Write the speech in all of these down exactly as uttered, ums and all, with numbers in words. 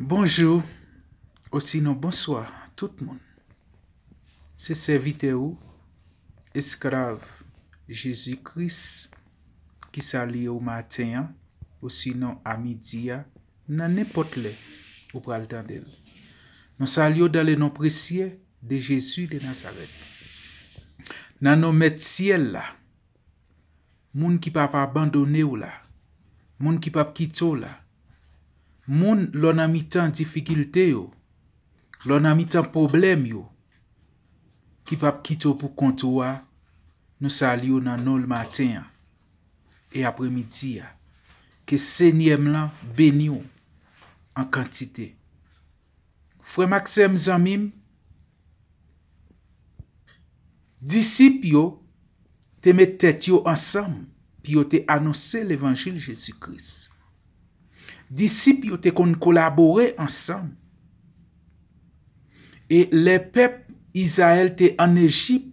Bonjou, osinon bonswa tout moun. Se sèvitè ou, esklav Jezi Kris, ki salye w maten an, osinon a midi a, nan nenpòt lè ou pral tande l. Nou salye w dans le nom précieux de Jésus de Nazareth. Nan non Mèt syèl la, moun ki p ap abandone w la, moun ki p ap kite w la, moun lè w nan mitan difikilte yo, lè w nan mitan pwoblèm yo, ki p ap kite w pou kont ou a, nou salye w nan non l maten an e apremidi a. Ke Senyè m lan beni w an kantite. Frè m ak sè m, zanmi m, disip yo te met tèt yo ansanm pou yo te anonse levanjil Jezi Kris. Disip yo te konn kolabore ansanm. E lè pèp Izrayèl te ann Ejip,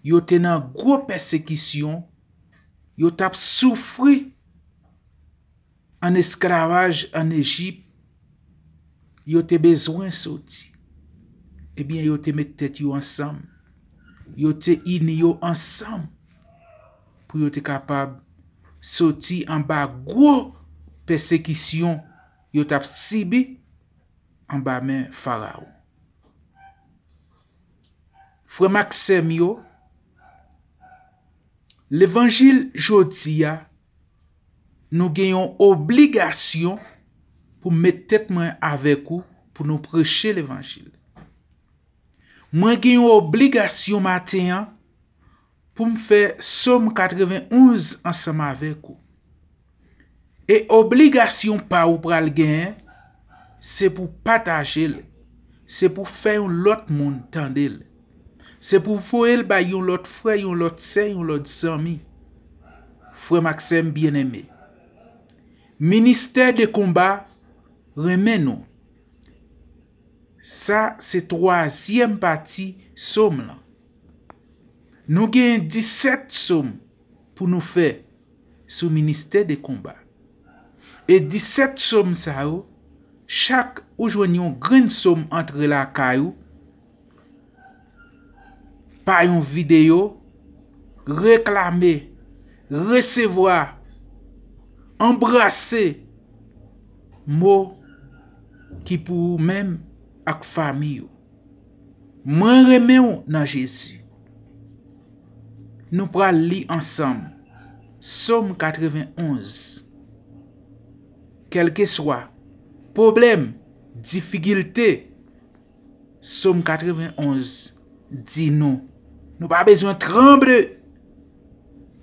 yo te nan gwo pèsekisyon, yo t ap soufri ann esklavaj ann Ejip, yo te bezwen soti. Ebyen, yo te met tèt yo ansanm. Yo te ini yo ansanm pou yo te kapab soti anba gwo pèsekisyon yo t ap sibi anba men Farawon. Frè m ak sè m yo, levanjil jodi a, nou gen yon obligasyon pou m met tèt mwen avèk ou pou nou preche levanjil. Mwen gen yon obligasyon maten an pou m fè Sòm katrevenn onz ansanm avèk ou. E obligasyon pa ou pral genyen, se pou pataje l, se pou fè yon lòt moun tande l, se pou voye l bay yon lòt frè, yon lòt sè, yon lòt zanmi. Frè m ak sè m byeneme, ministè de konba renmen nou. Sa se twazyèm pati sòm lan. Nou gen disèt sòm pou nou fè sou ministè de konba. E disèt sòm sa yo, chak ou jwenn yon grenn sòm antre lakay ou, pa yon videyo, reklame, resevwa, anbrase mo ki pou ou menm ak fanmi w. Mwen renmen w nan Jezi. Nou pral li ansanm Sòm katrevenn onz. Kèlkeswa pwoblèm, difikilte, Sòm katrevenn onz di nou, nou pa bezwen tranble.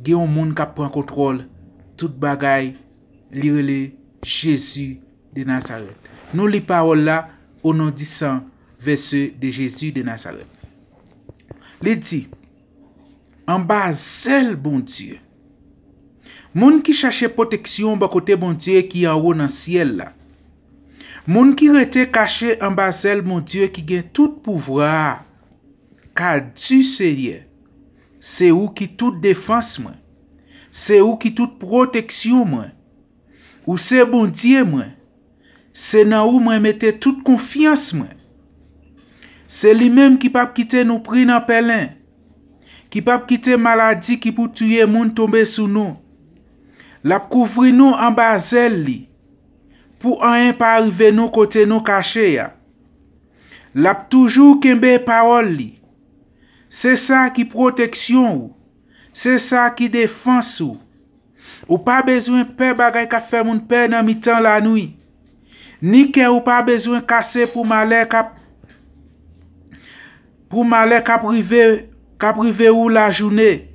Gen yon moun k ap pran kontwòl tout bagay, li rele Jezi de Nazarèt. Nou li pawòl la, au nom du sang versé de Jésus de Nazareth. Li di, anba zèl Bondye. Moun ki chache pwoteksyon bò kote Bondye ki anwo nan syèl la. Moun ki rete kache anba zèl Bondye ki gen tout pouvwa a, ka di Senyè, se ou ki tout defans mwen, se ou ki tout pwoteksyon mwen, ou se Bondye mwen, se nan ou mwen mete tout konfyans mwen. Se li menm ki p ap kite nou pri nan pèlen, ki p ap kite maladi ki pou tiye moun tonbe sou nou. L ap kouvri nou anba zèl li, pou anyen pa rive nou kote nou kache a. L ap toujou kenbe pawòl li. Se sa ki pwoteksyon ou, se sa ki defans ou. Ou pa bezwen pè bagay k ap fè moun pè nan mitan lanwi. Ni kè ou pa bezwen kase pou malè k ap pou malè k ap rive k ap rive ou lajounen.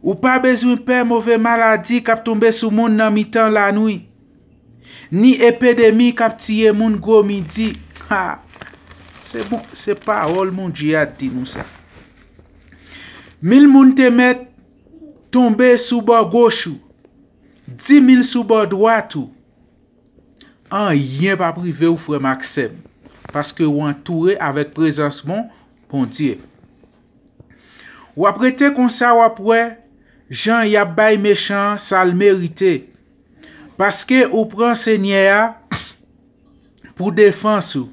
Ou pa bezwen pè move maladi k ap tonbe sou moun nan mitan lanwi, ni epidemi k ap tiye moun gwo midi. Ha! Se bon, se pawòl Bondye a di nou sa. Mil moun te mèt tonbe sou bò goch ou, di mil sou bò dwat ou. Anyen p ap rive w, frè m ak sè m, paske w antoure avèk prezans bon Bondye. W ap rete konsa, w ap wè jan y ap bay mechan an sa l merite, paske ou pran Senyè a pou defans ou.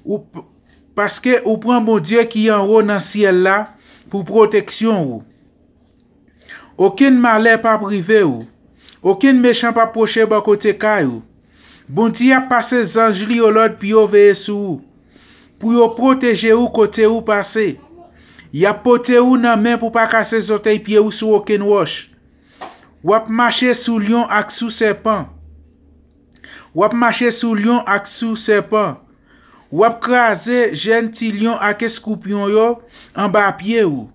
Ou p-, paske ou pran Bondye ki anwo nan syèl la pou pwoteksyon ou. Okenn malè p ap rive ou. Okenn mechan p ap pwoche bò kote kay ou. Bondye ap pase zanj li yo lòd pou yo veye sou ou, pou yo pwoteje ou kote ou pase. Y ap pote ou nan men pou pa kase zòtèy pye ou sou okenn wòch. W ap mache sou lyon ak sou sèpan. W ap mache sou lyon ak sou sèpan. W ap kraze jèn ti lyon ak eskoupyon yo anba pye ou.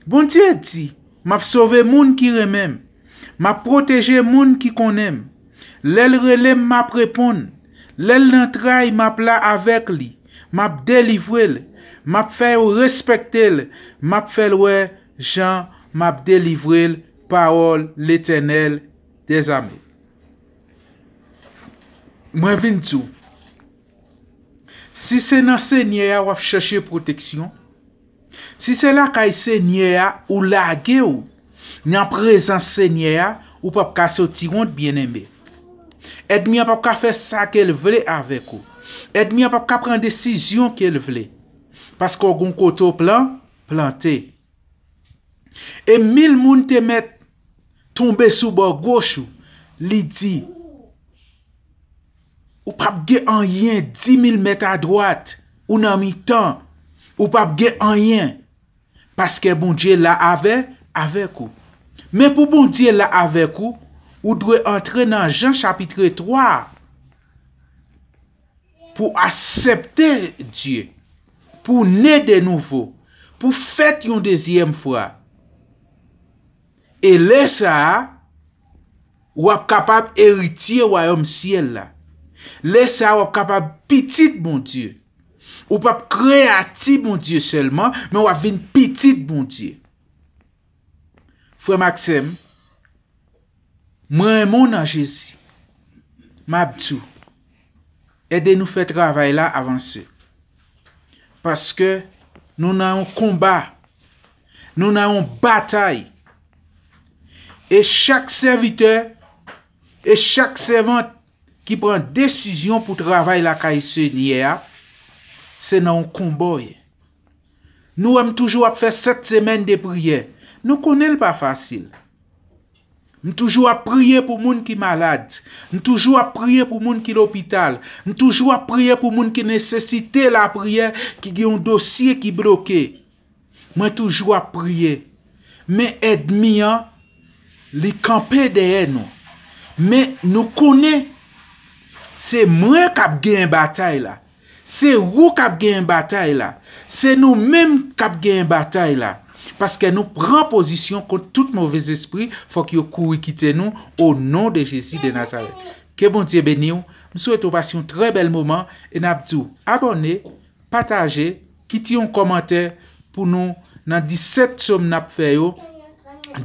Bondye di, "M ap sove moun ki renmen m. M ap pwoteje moun ki konnen m. Lè l rele m, m ap reponn. Lè l nan tray, m ap la avèk li. M ap delivre l. M ap fè yo respekte l. M ap fè l wè jan m ap delivre l." Pawòl Letènèl dèzame. Mwen vin di w, si se nan Senyè a w ap chèche pwoteksyon, si se lakay Senyè a ou lage w, nan prezans Senyè a, ou p ap ka soti wont, byeneme. Ènmi an p ap ka fè sa ke l vle avèk ou. Ènmi an p ap ka pran desizyon ke l vle. Paske w gon kote w plan, plante. E mil moun te mèt tonbe sou bò goch ou, li di, ou p ap gen anyen, di mil mèt adwat, ou nan mitan, ou p ap gen anyen, paske Bondye la avè, avèk ou. Men pou Bondye la avèk ou, ou dwe antre nan Jan chapitre twa pou aksepte Dye, pou ne de nouvo, pou fèt yon dezyèm fwa. E lè sa a, w ap kapab eritye wayòm syèl la. Lè sa a, w ap kapab pitit Bondye. Ou p ap kreyati Bondye sèlman, men w ap vin pitit Bondye. Frè m ak sè m, mwen renmen w nan Jezi. M ap di w, ede nou fè travay la avanse. Paske nou nan yon konba. Nou nan yon batay. E chak sèvitè, e chak sèvant ki pran desizyon pou travay lakay Senyè a, se nan yon konba w ye. Nou wè m toujou ap fè sèt semèn de priyè. Nou konnen l pa fasil. M toujou ap priye pou moun ki malad. M toujou ap priye pou moun ki lopital. M toujou ap priye pou moun ki nesesite lapriyè, ki gen yon dosye ki bloke. Mwen toujou ap priye. Men ènmi an, li kanpe dèyè nou. Men nou konnen, se mwen k ap genyen batay la. Se ou k ap genyen batay la. Se nou menm k ap genyen batay la. Paske nou pran pozisyon kont tout movez espri, fòk yo kouri kite nou, o non de Jezi de Nazarèt. Ke Bondye beni w. M swete w pase yon trè bèl moman e n ap di w abòne, pataje, kite yon kòmantè pou nou nan disèt sòm n ap fè yo.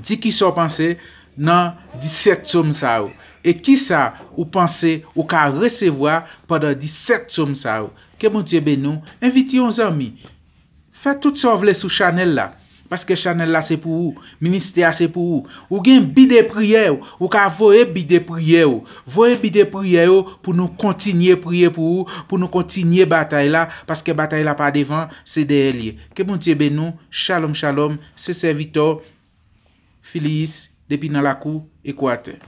Di kisa w panse nan disèt sòm sa yo. E kisa ou panse ou ka resevwa pandan disèt sòm sa yo. Ke Bondye beni w. Envite yon zanmi. Fè tout sa w vle sou chanèl la. Paske chanèl la se pou ou. Ministè a se pou ou. Ou gen bi de priyè w. Ou ka voye bi de priyè w. Voye bi de priyè yo pou nou kontinye priye pou ou, pou nou kontinye batay la, paske batay la pa devan, se dèyè l ye. Ke Bondye beni w. Shalom, shalom. Se sèvitè w, Filiyis, depi nan lakou Ekwatè.